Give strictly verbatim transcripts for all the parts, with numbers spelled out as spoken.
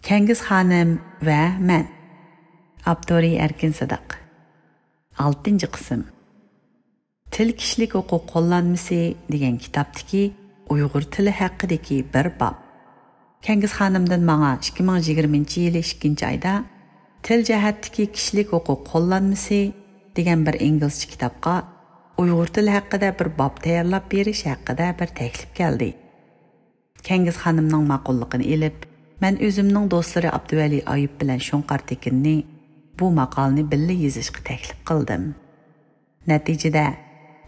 كەڭگىز خانىم ۋە مەن. ئاپتورى: ئەركىن سىدىق. ئالتىنچى قىسىم. تىل كىشىلىك ھوقۇق قوللانمىسى دېگەن كىتابتىكى ئۇيغۇر تىلى ھەققىدىكى بىر باب. كەڭگىز خانىمدىن ماڭا ئىككى مىڭ يىگىرمىنچى يىلى ئىككىنچى ئايدا تىل جەھەتتىكى كىشىلىك ھوقۇق قوللانمىسى دېگەن بىر ئىنگلىزچە كىتابقا ئۇيغۇر تىلى ھەققىدە بىر باب تەييارلاپ بېرىش ھەققىدە بىر تەكلىپ كەلدى. كەڭگىز خانىمنىڭ ماقۇللۇقىنى ئېلىپ، مەن ئۆزۈمنىڭ دوستلىرى ئابدۇۋەلى ئايۇپ بىلەن شۇڭقار تېكىننى بۇ ماقالىنى بىللە يېزىشقا تەكلىپ قىلدىم. نەتىجىدە،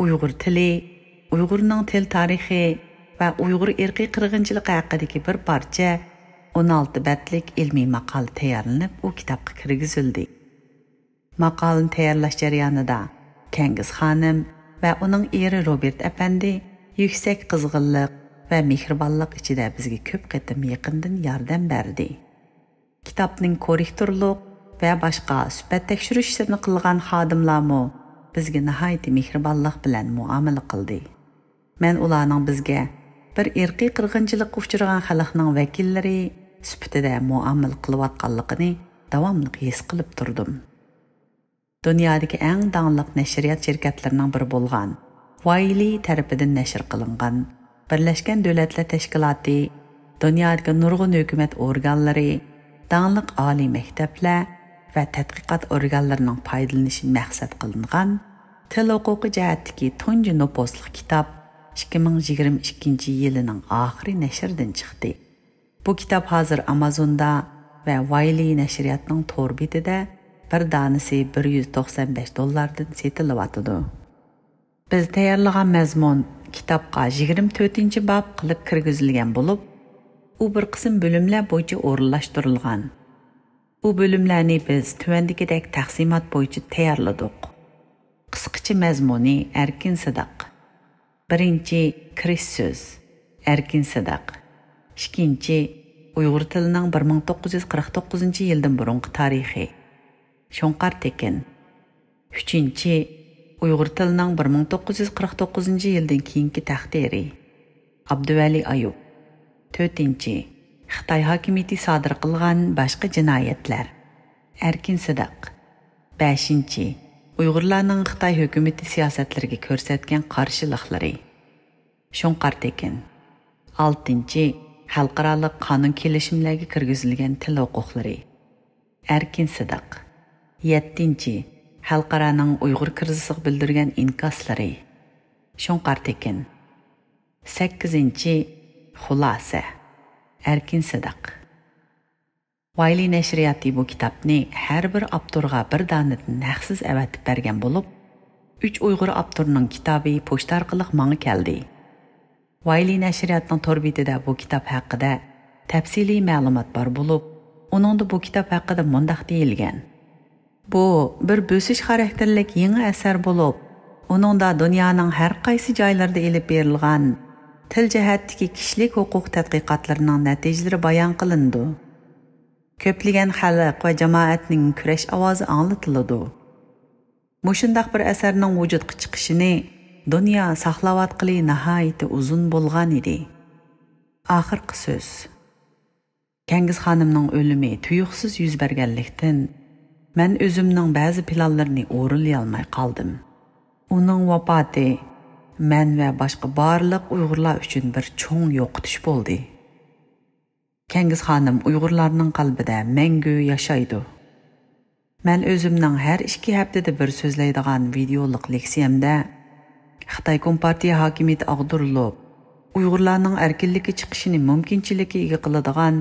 ئۇيغۇر تىلى، ئۇيغۇرنىڭ تىل تارىخى ۋە ئۇيغۇر ئىرقىي قىرغىنچىلىقى ھەققىدىكى بىر پارچە، ئون ئالتە بەتلىك ئىلمىي ماقالە تەييارلىنىپ، ئۇ كىتابقا كىرگۈزۈلدى. ماقالىنى تەييارلاش جەريانىدا كەڭگىز خانىم ۋە ئۇنىڭ ئېرى روبېرت ئەپەندى يۈكسەك قىزغىنلىق ۋە مېھرىبانلىق ئىچىدە بىزگە كۆپ قېتىم يېقىندىن ياردەم بەردى. كىتابنىڭ كوررېكتورلۇق ۋە باشقا سۈپەت تەكشۈرۈش ئىشلىرىنى قىلغان خادىملارمۇ بىزگە ناھايىتى مېھرىبانلىق بىلەن مۇئامىلە قىلدى. مەن ئۇلارنىڭ بىزگە بىر ئىرقىي قىرغىنچىلىققا ئۇچرىغان خەلقنىڭ ۋەكىللىرى سۈپىتىدە مۇئامىلە قىلىۋاتقانلىقىنى داۋاملىق ھېس قىلىپ تۇردۇم. دۇنيادىكى ئەڭ داڭلىق نەشرىيات شىركەتلىرىنىڭ بىرى بولغان ۋايلى تەرىپىدىن نەشر قىلىنغان بىرلەشكەن دۆلەتلەر تەشكىلاتى، دۇنيادىكى نۇرغۇن ھۆكۈمەت ئورگانلىرى، داڭلىق ئالىي مەكتەپلەر ۋە تەتقىقات ئورگانلىرىنىڭ پايدىلىنىشى مەقسەت قىلىنغان تىل ھوقۇقى جەھەتتىكى تۇنجى نوپۇسلۇق كىتاب ئىككى مىڭ يىگىرمە ئىككىنچى يىلىنىڭ ئاخىرى نەشردىن چىقتى. بۇ كىتاب ھازىر ئامازوندا ۋە ۋايلى نەشرىياتنىڭ تور بېتىدە بىر دانىسى بىر يۈز توقسان بەش دوللاردىن سېتىلىۋاتىدۇ. بىز تەييارلىغان مەزمۇن كىتابقا يىگىرمە تۆتىنچى باب قىلىپ كىرگۈزۈلگەن بولۇپ، ئۇ بىر قىسىم بۆلۈملەر بويىچە ئورۇنلاشتۇرۇلغان. ئۇ بۆلۈملەرنى بىز تۆۋەندىكىدەك تەقسىمات بويىچە تەييارلىدۇق. قىسقىچە مەزمۇنى: ئەركىن سىدىق. بىرىنچى، كىرىش سۆز، ئەركىن سىدىق. ئىككىنچى، ئۇيغۇر تىلىنىڭ بىر مىڭ توققۇز يۈز قىرىق توققۇزىنچى يىلدىن بۇرۇنقى تارىخى، شۇڭقار تېكىن. ئۈچىنچى، ئۇيغۇر تىلىنىڭ بىر مىڭ توققۇز يۈز قىرىق توققۇزىنچى يىلدىن كېيىنكى تەقدىرى، ئابدۇۋەلى ئايۇپ. تۆتىنچى، خىتاي ھاكىمىيىتى سادىر قىلغان باشقا جىنايەتلەر، ئەركىن سىدىق. بەشىنچى، ئۇيغۇرلارنىڭ خىتاي ھۆكۈمىتى سىياسەتلىرىگە كۆرسەتكەن قارشىلىقلىرى، شۇڭقار تېكىن. ئالتىنچى، خەلقئارالىق قانۇن كېلىشىملەرگە كىرگۈزۈلگەن تىل ھوقۇقلىرى، ئەركىن سىدىق. يەتتىنچى، خەلقئارانىڭ ئۇيغۇر كىرىزىسىغا بىلدۈرگەن ئىنكاسلىرى، شۇڭقار تېكىن. سەككىزىنچى، خۇلاسە، ئەركىن سىدىق. ۋايلى نەشرىياتى بۇ كىتابنى ھەر بىر ئاپتورغا بىر دانىدىن ھەقسىز ئەۋەتىپ بەرگەن بولۇپ، ئۈچ ئۇيغۇر ئاپتورنىڭ كىتابى پوچتا ئارقىلىق ماڭا كەلدى. ۋايلى نەشرىياتنىڭ تور بېتىدە بۇ كىتاب ھەققىدە تەپسىلىي مەلۇمات بار بولۇپ، ئۇنىڭدا بۇ كىتاب ھەققىدە مۇنداق دېيىلگەن: بۇ بىر بۆسۈش خاراكتېرلىك يېڭى ئەسەر بولۇپ، ئۇنىڭدا دۇنيانىڭ ھەر قايسى جايلىرىدا ئېلىپ بېرىلغان تىل جەھەتتىكى كىشىلىك ھوقۇق تەتقىقاتلىرىنىڭ نەتىجىلىرى بايان قىلىنىدۇ. كۆپلىگەن خەلق ۋە جامائەتنىڭ كۈرەش ئاۋازى ئاڭلىتىلىدۇ. مۇشۇنداق بىر ئەسەرنىڭ ۋۇجۇدقا چىقىشىنى دۇنيا ساقلاۋاتقىلى ناھايىتى ئۇزۇن بولغان ئىدى. ئاخىرقى سۆز. كەڭگىز خانىمنىڭ ئۆلۈمى تۇيۇقسىز يۈز بەرگەنلىكتىن، مەن ئۆزۈمنىڭ بەزى پىلانلىرىنى ئورۇنلىيالماي قالدىم. ئۇنىڭ ۋاپاتى مەن ۋە باشقا بارلىق ئۇيغۇرلار ئۈچۈن بىر چوڭ يوقىتىش بولدى. كەڭگىز خانىم ئۇيغۇرلارنىڭ قەلبىدە مەڭگۈ ياشايدۇ. مەن ئۆزۈمنىڭ ھەر ئىككى ھەپتىدە بىر سۆزلەيدىغان ۋىدېئولۇق لېكسىيەمدە، خىتاي كومپارتىيە ھاكىمىيىتى ئاغدۇرۇلۇپ، ئۇيغۇرلارنىڭ ئەركىنلىككە چىقىشىنى مۇمكىنچىلىككە ئىگە قىلىدىغان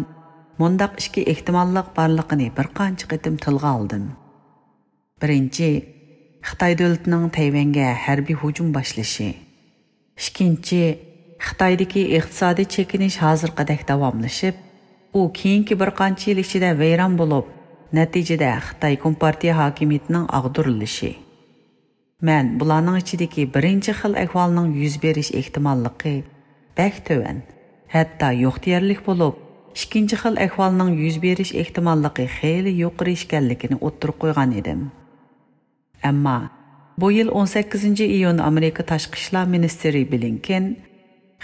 مۇنداق ئىككى ئېھتىماللىق بارلىقىنى بىر قانچە قېتىم تىلغا ئالدىم. بىرىنچى، خىتاي دۆلىتىنىڭ تەيۋەنگە ھەربىي ھۇجۇم باشلىشى. ئىككىنچى، خىتايدىكى ئىقتىسادىي چېكىنىش ھازىرقىدەك داۋاملىشىپ، ئۇ كېيىنكى بىر قانچە يىل ئىچىدە ۋەيران بولۇپ، نەتىجىدە خىتاي كومپارتىيە ھاكىمىيىتىنىڭ ئاغدۇرۇلۇشى. مەن بۇلارنىڭ ئىچىدىكى بىرىنچى خىل ئەھۋالنىڭ يۈز بېرىش ئېھتىماللىقى بەك تۆۋەن، ھەتتا يوق دېيەرلىك بولۇپ، ئىككىنچى خىل ئەھۋالنىڭ يۈز بېرىش ئېھتىماللىقى خېلى يۇقىرى ئىكەنلىكىنى ئوتتۇرىغا قويغان ئىدىم. ئەمما بۇ يىل ئون سەككىزىنچى ئىيۇن ئامېرىكا تاشقى ئىشلار مىنىستىرى بلىنكېن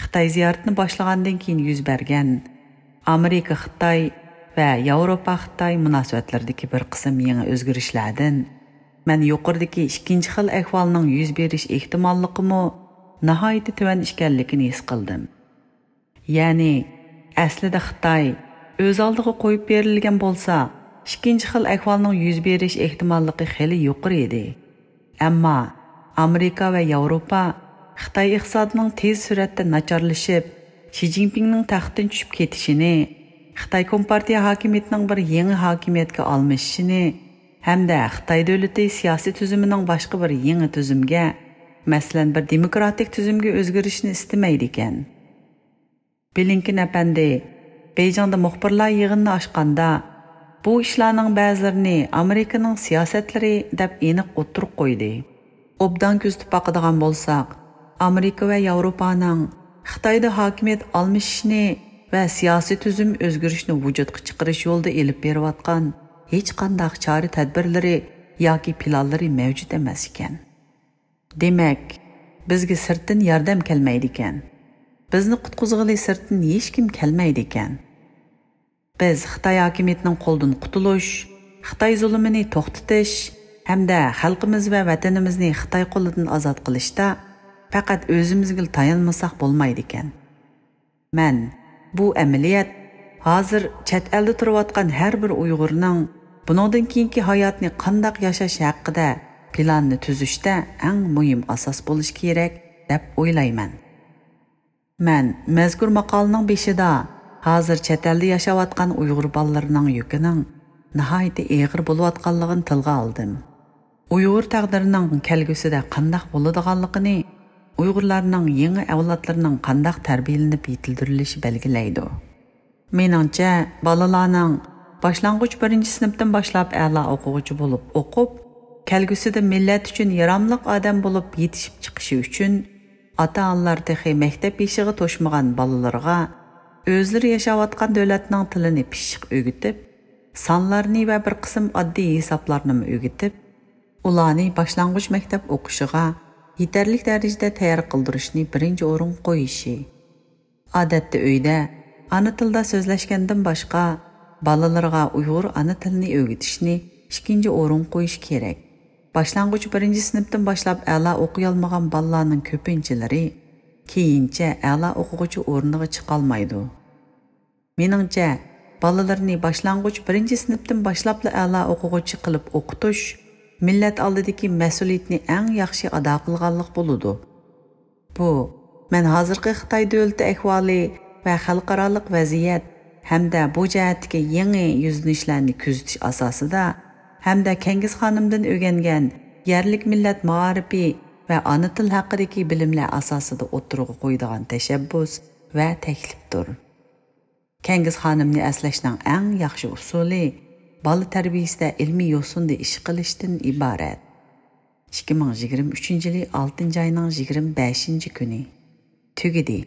خىتاي زىيارىتىنى باشلىغاندىن كېيىن يۈز بەرگەن ئامېرىكا-خىتاي ۋە ياۋروپا-خىتاي مۇناسىۋەتلىرىدىكى بىر قىسىم يېڭى ئۆزگىرىشلەردىن مەن يۇقىرىدىكى ئىككىنچى خىل ئەھۋالنىڭ يۈز بېرىش ئېھتىماللىقىمۇ ناھايىتى تۆۋەن ئىكەنلىكىنى ھېس قىلدىم. يەنى، ئەسلىدە خىتاي ئۆز ئالدىغا قويۇپ بېرىلگەن بولسا، ئىككىنچى خىل ئەھۋالنىڭ يۈز بېرىش ئېھتىماللىقى خېلى يۇقىرى ئىدى. ئەمما ئامېرىكا ۋە ياۋروپا خىتاي ئىقتىسادىنىڭ تېز سۈرئەتتە ناچارلىشىپ، شى جىنپىڭنىڭ تەختتىن چۈشۈپ كېتىشىنى، خىتاي كومپارتىيە ھاكىمىيىتىنىڭ بىر يېڭى ھاكىمىيەتكە ئالمىشىشىنى ھەمدە خىتاي دۆلىتى سىياسىي تۈزۈمىنىڭ باشقا بىر يېڭى تۈزۈمگە، مەسىلەن، بىر دېموكراتىك تۈزۈمگە ئۆزگىرىشىنى ئىستىمەيدىكەن. بلىنكېن ئەپەندى بېيجىڭدا مۇخبىرلار يىغىنىنى ئاچقاندا، بۇ ئىشلارنىڭ بەزىلىرىنى ئامېرىكىنىڭ سىياسەتلىرى دەپ ئېنىق ئوتتۇرىغا قويدى. ئوبدان كۆزىتىپ باقىدىغان بولساق، ئامېرىكا ۋە ياۋروپانىڭ خىتايدا ھاكىمىيەت ئالمىشىشنى ۋە سىياسىي تۈزۈم ئۆزگىرىشىنى ۋۇجۇدقا چىقىرىش يولىدا ئېلىپ بېرىۋاتقان ھېچقانداق چارە-تەدبىرلىرى ياكى پىلانلىرى مەۋجۇت ئەمەس ئىكەن. دېمەك، بىزگە سىرتتىن ياردەم كەلمەيدىكەن. بىزنى قۇتقۇزغىلى سىرتتىن ھېچكىم كەلمەيدىكەن. بىز خىتاي ھاكىمىيىتىنىڭ قولىدىن قۇتۇلۇش، خىتاي زۇلۇمىنى توختىتىش ھەمدە خەلقىمىز ۋە ۋەتىنىمىزنى خىتاي قولىدىن ئازاد قىلىشتا پەقەت ئۆزىمىزگىلا تايانمىساق بولمايدىكەن. مەن بۇ ئەمەلىيەت ھازىر چەت ئەلدە تۇرۇۋاتقان ھەر بىر ئۇيغۇرنىڭ بۇنىڭدىن كېيىنكى ھاياتىنى قانداق ياشاش ھەققىدە پىلاننى تۈزۈشتە ئەڭ مۇھىم ئاساس بولۇشى كېرەك، دەپ ئويلايمەن. مەن مەزكۇر ماقالىنىڭ بېشىدا ھازىر چەت ئەلدە ياشاۋاتقان ئۇيغۇر بالىلىرىنىڭ يۈكىنىڭ ناھايىتى ئېغىر بولۇۋاتقانلىقىنى تىلغا ئالدىم. ئۇيغۇر تەقدىرىنىڭ كەلگۈسىدە قانداق بولىدىغانلىقىنى ئۇيغۇرلارنىڭ يېڭى ئەۋلادلىرىنىڭ قانداق تەربىيەلىنىپ يېتىلدۈرۈلۈشى بەلگىلەيدۇ. مېنىڭچە، بالىلارنىڭ باشلانغۇچ بىرىنچى سىنىپتىن باشلاپ ئەلا ئوقۇغۇچى بولۇپ ئوقۇپ، كەلگۈسىدە مىللەت ئۈچۈن ياراملىق ئادەم بولۇپ يېتىشىپ چىقىشى ئۈچۈن، ئاتا-ئانىلار تېخى مەكتەپ يېشىغا توشمىغان بالىلىرىغا ئۆزلىرى ياشاۋاتقان دۆلەتنىڭ تىلىنى پىششىق ئۆگىتىپ، سانلارنى ۋە بىر قىسىم ئاددىي ھېسابلارنىمۇ ئۆگىتىپ، ئۇلارنى باشلانغۇچ مەكتەپ ئوقۇشىغا يېتەرلىك دەرىجىدە تەييار قىلدۇرۇشنى بىرىنچى ئورۇنغا قويۇشى. ئادەتتە ئۆيدە ئانا تىلدا سۆزلەشكەندىن باشقا، بالىلىرىغا ئۇيغۇر ئانا تىلىنى ئۆگىتىشنى ئىككىنچى ئورۇنغا قويۇش كېرەك. باشلانغۇچ بىرىنچى سىنىپتىن باشلاپ ئەلا ئوقۇيالمىغان بالىلارنىڭ كۆپىنچىلىرى كېيىنچە ئەلا ئوقۇغۇچى ئورنىغا چىقالمايدۇ. مېنىڭچە، بالىلىرىنى باشلانغۇچ بىرىنچى سىنىپتىن باشلاپلا ئەلا ئوقۇغۇچى قىلىپ ئوقۇتۇش مىللەت ئالدىدىكى مەسئۇلىيىتىنى ئەڭ ياخشى ئادا قىلغانلىق بولىدۇ. بۇ، مەن ھازىرقى خىتاي دۆلىتى ئەھۋالى ۋە خەلقئارالىق ۋەزىيەت ھەمدە بۇ جەھەتتىكى يېڭى يۈزلىنىشلەرنى كۆزىتىش ئاساسىدا ھەمدە كەنگىز خانىمدىن ئۆگەنگەن يەرلىك مىللەت مائارىپى ۋە ئانا تىل ھەققىدىكى بىلىملەر ئاساسىدا ئوتتۇرىغا قويىدىغان تەشەببۇس ۋە تەكلىپتۇر. كەنگىز خانىمنى ئەسلەشنىڭ ئەڭ ياخشى ئۇسۇلى بالا تەربىيىسىدە ئىلمىي يوسۇندا ئىش قىلىشتىن ئىبارەت. ئىككى مىڭ يىگىرمە ئۈچىنچى يىلى ئالتىنچى ئاينىڭ يىگىرمە بەشىنچى كۈنى. تۈگىدى.